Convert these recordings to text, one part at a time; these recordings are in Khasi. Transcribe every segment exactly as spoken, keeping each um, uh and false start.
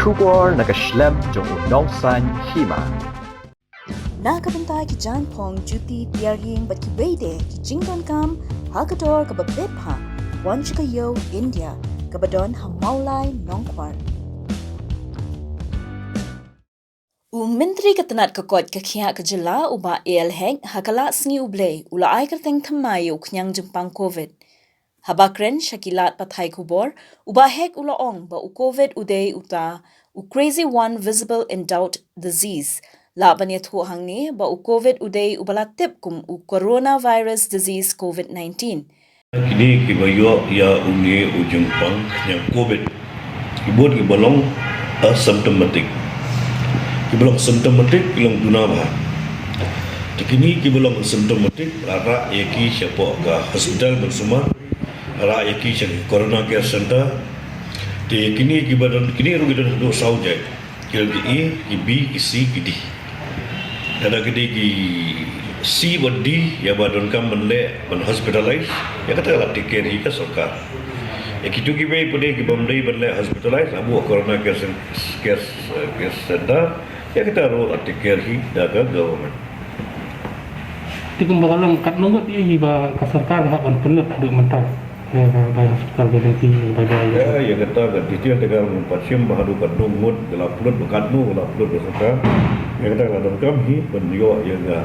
Khubor na ka shlem jong u nongsan hima. Na ka bynta ki jaiñphong, juti, tiar ïing bad kiwei de ki jingdonkam ha ka dor kaba bit bha, wan sha ka ïew India kaba don ha Mawlai Nongkwar. U Myntri ka tnat ka koit ka khiah ka jylla u Bah A L Hek ha ka lad sngi U Blei u la ai kyrteng thymmai ïa u khñiang jingpang Covid. Haba kren sha ki lad pathai khubor, u Bah Hek u la ong ba u Covid u dei uta u crazy one visible in doubt disease. Lah ban ïathuh hangne ba u Covid u dei uba la tip kum u coronavirus disease Covid nineteen. Kine kiba ïoh ïa une u jingpang khñiang Covid, ki bun kiba long asymptomatic. Kiba long symptomatic ki long duna bha. Te kine kiba long asymptomatic la rah ïa ki shapoh ka hospital ban sumar, la rah ïa ki sha corona care center. Te kine kiba don, kine ruh ki don haduh saw jait. Ki don ki A, ki B, ki C, ki D. Lada ki dei ki C bad D, ïa ba donkam ban leh, ban hospitalize, ïa kata la take care hi ka sorkar. Ïa kitu kiwei pat de ki bym dei ban leh hospitalize, la buh corona care cen-, care, care center, ïa kata ruh la take care hi da ka government. Te kumba ka long katno ngut ïa hi ba ka sorkar hap ban pynlut haduh mynta. Ïa, bai, bai hospital, bai lynti, bai, bai. Ïa, ïa kata ka detail te ka long pat shim ba haduh katno ngut ka la pynlut, ba katno ka la pynlut ka sorkar. Ïa kata ka la donkam hi ban ïoh ïa ka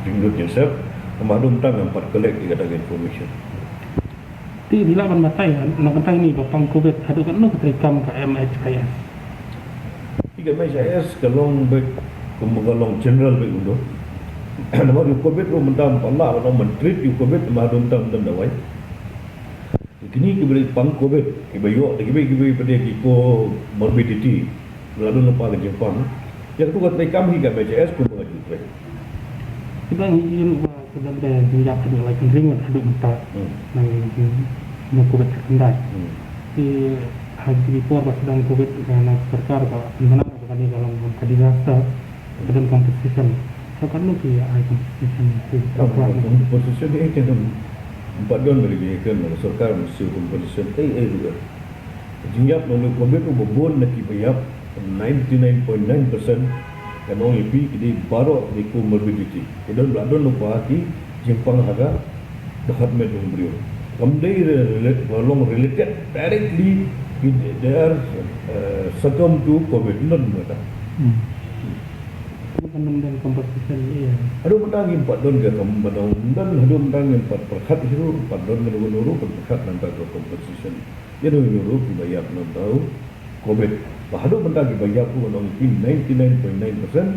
jinglut jingsiep. Ba haduh mynta ngam pat collect ïa kata ka information. Te phi lah ban batai, na ka bynta ine ba pang Covid haduh katno ka treikam ka M H I S? Ïa ka M H I S ka long beit kumba ka long general beit kumto. Namar ïa u Covid ruh mynta ym pat lah ban ong ban treat ïa u Covid namar haduh mynta ym don dawai. Kine kiba dei pang Covid, kiba ïoh, kiba, kiba, kiba dei ki comorbidity, la don lypa ka jingpang. Ïa katu ka treikam hi ka M H I S kumba nga ju trei. Kiba ngi ïoh ba ka don ka jingïap haduh lai kynring haduh mynta. Hmm. Na ka Covid khyndai. Hmm. Te ha ki por ba sdang Covid ka na sorkar ka pynbna ba kane ka long ka disaster. Ka don compensation. Sa katno ki ai compensation ki. Compensation eh, te don. Ym pat don lagi ka sorkar mesti compensation ei ei ruh. Jingïap na u Covid uba bun na kiba ïap, ninety nine point nine percent, ka nong ïa phi ki dei baroh ki dei comorbidity. Ki don ba la don lypa ki jingpang ha ka dkhot met jong u briew. Kam dei re-, re-, ba long related directly with their, uh, succumb to Covid. Ym don kumta. Hmm. Kan ym don compensation, ïa. Haduh mynta ngim pat don ka kam ba don, don haduh mynta ngim pat pyrkhat hi ruh, pat don ka don ruh, pat pyrkhat nangta ka compensation. Ïa don ruh kiba ïap nangta u Covid. Ba haduh mynta kiba ïap ruh nong ïa phi ninety nine point nine percent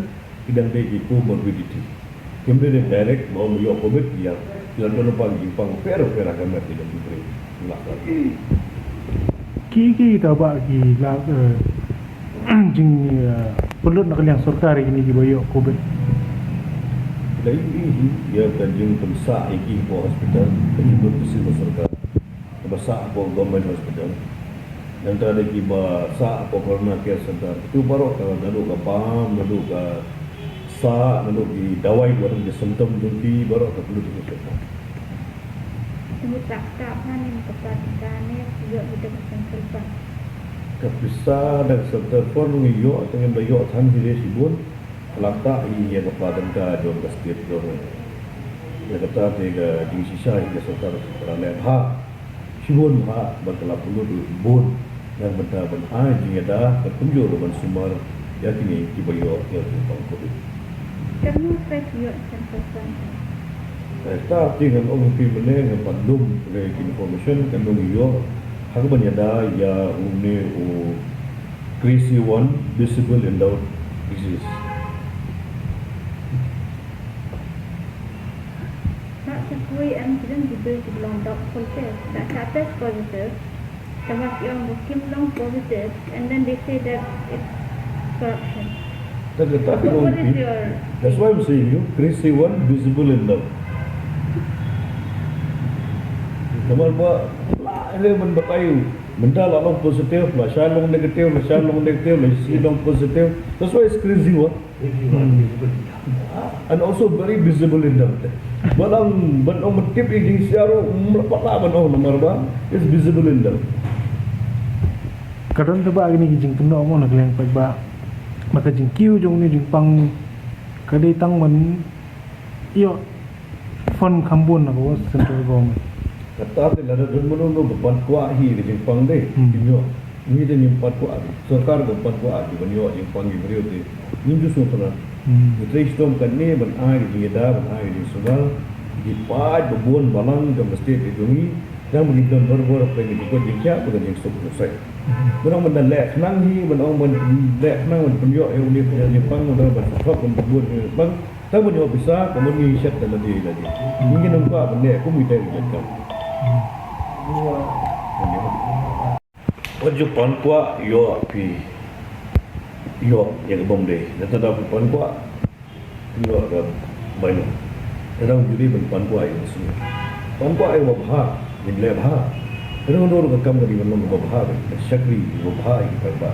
ki dang dei ki comorbidity. Kim dei direct ba ong ïoh Covid ïa. Ki la don lypa ki jingpang pher pher ha ka met ki dang ki briew. Ki, ki ta ba ki la, eh, jing, eh, pynlut na ka liang sorkar ïa kine kiba ïoh Covid. Dei ïa ka jingpynsah ïa ki hapoh hospital, ka jingpynpynsah ka sorkar. Kaba sah hapoh government hospital. Nangta dei kiba sah hapoh corona care center. Kitu baroh ka, naduh ka bam, naduh ka sah, naduh ki dawai, naduh ki symptom jong ki baroh ka pynlut ïa ka sorkar. Te mynta ka pisa ne ka pat ka ne ïoh kita ka central fund. Ka pisa da ka central fund ngi ïoh, tang ngim da ïoh than hi re shibun. Ka la tah hi ïa ka pat ka jong ka state jong ngi. Ïa kata te ka jingshisha hi ka sorkar ka la leh bha. Shibun bha ba ka la pynlut bun na ka bynta ban ai jingïada ka kumjuh ruh ban sumar ïa kine kiba ïoh ïa ka jingpang Covid. Katno sait ïoh central fund? Eh, ta te ngan ong ïa phi mynne ngan pat lum ïa ki information katno ngi ïoh ha kaban ïada ïa une u Crazy one, visible in doubt, disease. Mark sa kawei em ki don ki briew ki long doubtful test. Sa ka test positive. Sa ba ki ong ba kim long positive, and then they say that it's corruption. That's the topic. What, what is your... That's why I'm saying you, Crazy one, visible in doubt. Namar ba la ele ban batai. Mynta la long positive, la shah long negative, la shah long negative, la shi long positive. That's why it's crazy one. And also very visible in doubt. Ba long, ban ong ban tip ïa ki sha ruh, ym pat lah ban ong namar ba it's visible in doubt. Ka don te ba kine ki jingkynnoh mo na ka liang pat ba, ba ka jingkiew jong une u jingpang ka dei tang ban ïoh fund kham bun na ka central government. Kata te lada don mano mano ba pan kwah hi ka jingpang dei. Hmm. Ki ïoh. Ngi te ngim pan kwah hi. Sorkar ka pan kwah hi ban ïoh jingpang ki briew te. Ngim ju sngewtynnat. Hmm. Ngi trei shitom katne ban ai ka jingïada, ban ai ka jingsumar. Ki paid ba bun balang jong ka state ka jong ngi. Dang ba ngi don barabor, ba ngi don jingkhiah, ba don jingsuk jingsai. Ban ong ban da leh khnang hi, ban ong ban leh khnang ban pynïoh ïa une u jingpang, ban da ban thok ban bun jingpang. Tang ban ïoh pisa, ka ban ngi shet da lade lade. Ngi ngi nang kwah ban leh kum ïa ka jingkam. Wat ju pan kwah ïoh phi ïoh ïa ka bym dei. Nangta da phi pan kwah phi ïoh ka bainong. Nangta da ju dei ban pan kwah ïa ka sngewbha. Pan kwah ïa ka babha, ngin leh bha. Nangta da ka kam ka dei ban long ka babha, ka shakri, ka babha ïa ka babha.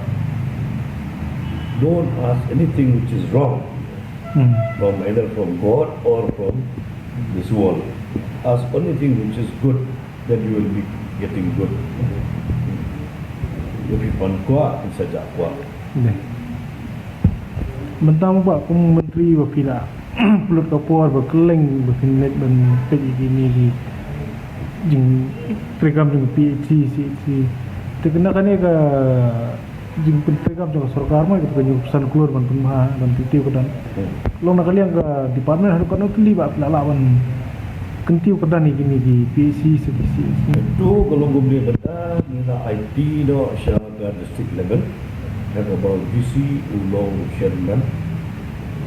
Don't ask anything which is wrong Hmm. from either from God or from this world. Ask only thing which is good, then you will be getting good. Ïa phi pan kwah, phin sa jah kwah. Dei. Mynta mo ba kum myntri ba phi la pynlut ka por ba kylleng ba phin leit ban peit ïa kine ki jingtreikam jong P H C, C H C. Te kane kane ka jingpyntreikam jong ka sorkar mo, ïa kata ka hynñiew phew san klur ban pynbha, ban kyntiew kyrdan. Hmm. Long na ka liang ka department haduh katno tylli ba phi la lah ban kyntiew kyrdan ïa kine ki P H C, C H C. To ka long kumne mynta ngi la aiti noh sha ka district level. Ïa kaba u D C u long u chairman.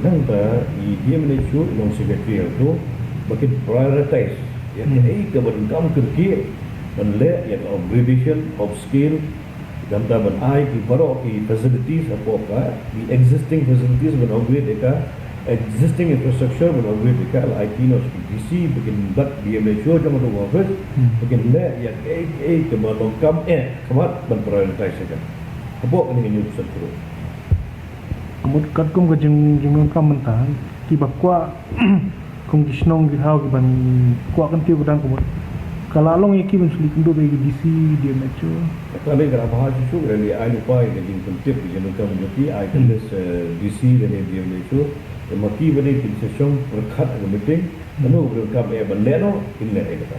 Nangta i D M H O u long secretary, ïa to ba kin prioritize ïa kaei kaba donkam kyrkieh ban leh ïa ka upgradation, upscale, nangta ban ai ki baroh ki facilities hapoh ka, the existing facilities ban upgrade ïa ka, existing infrastructure ban upgrade ïa ka, la aiti noh sha ki D C ba kin bat D M H O jong ka office, Hmm. ba kin leh ïa kaei kaei kaba donkam eh khmat ban prioritize ïa ka. Hapoh kane ka hynñiew phew san klur. Ka mut katkum ka jing, jingdonkam mynta, kiba kwah kum ki shnong ki thaw kiban kwah kyntiew kyrdan ka mut ka la long ïa ki ban shu leit kynduh bad ki D C, D M H O. Kata dei ka la bha shuh shuh, lane ai lypa ïa ka jingpyntip ka jingdonkam jong ki, ai ka Hmm. list, eh, D C lane D M H O. Te ma ki ba dei kin sa shong pyrkhat ha ka meeting, Hmm. kano ka donkam eh ban leh noh, kin leh ïa kata.